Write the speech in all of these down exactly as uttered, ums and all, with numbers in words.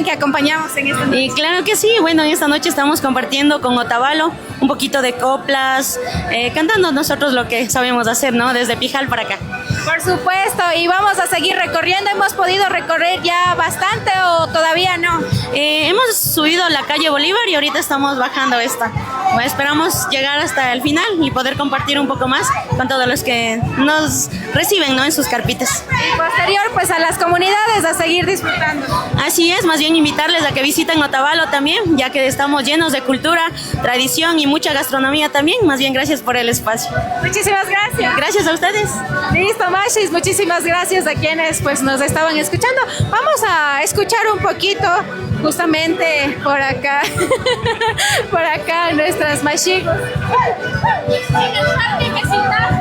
Que acompañamos en esta noche. Y claro que sí, bueno, en esta noche estamos compartiendo con Otavalo un poquito de coplas, eh, cantando nosotros lo que sabemos hacer, ¿no? Desde Pijal para acá. Por supuesto, y vamos a seguir recorriendo. ¿Hemos podido recorrer ya bastante o todavía no? Eh, hemos subido la calle Bolívar y ahorita estamos bajando esta. Esperamos llegar hasta el final y poder compartir un poco más con todos los que nos reciben, ¿no? En sus carpitas. Y posterior, pues, a las comunidades a seguir disfrutando. Así es, más bien invitarles a que visiten Otavalo también, ya que estamos llenos de cultura, tradición y mucha gastronomía también. Más bien, gracias por el espacio. Muchísimas gracias. Gracias a ustedes. Listo, mashis, muchísimas gracias a quienes, pues, nos estaban escuchando. Vamos a escuchar un poquito justamente por acá, por acá nuestras mashikos.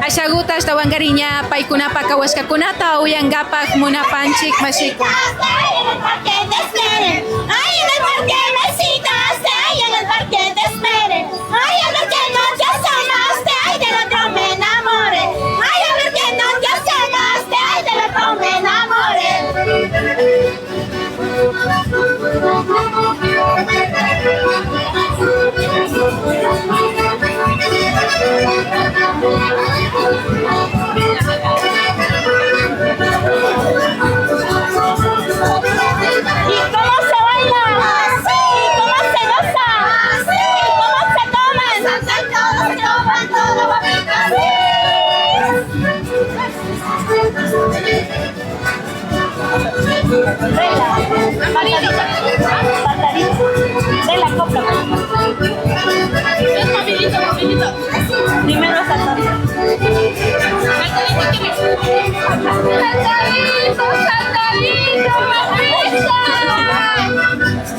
Ashaguta ashtawankarin ña paykunapa kawashkakunata uyankapak munapanchik, mashiku. Ay, a ver que no te asomaste, ay, del otro me enamoré. Ay, a ver que no te asomaste, ay, del otro me enamoré. ¿Y cómo se baila? ¿Y cómo se goza? ¿Y cómo se toma? Se toma todo, se toma todo, bonito, sí. Vela, patadita, patadita, vela, copla. Primero saltando. Saltadito, saltadito, mamita.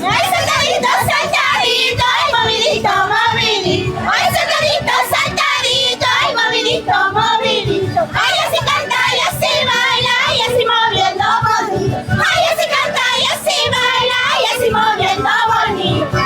Ay, saltadito, saltadito, ay, movidito, movidito. Ay, saltadito, saltadito, ay, movidito, movidito. Ay, así canta y así baila, y así moviendo bonito. Ay, así canta y así baila, y así moviendo bonito.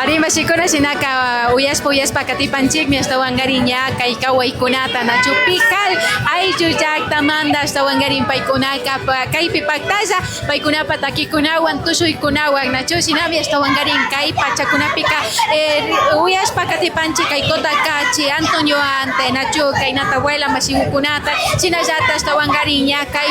Ari, mashikuna, shinaka uyashpa, uyashpa katipanchikmi, ashtawankarin ña kay kawaykunata, nachu, Pijal ayllu llaktamanta, ashtawankarin paykunaka pa-, kaypi paktalla, paykunapa takikunawan, tushuykunawan, nachu, shinami ashtawankarin kay pachakunapika, eh, uyashpa katipanchik kay Cotacachi, Antonio Ante, nachu, kay Natabuela mashikukunata, shinallata ashtawankarin ña kay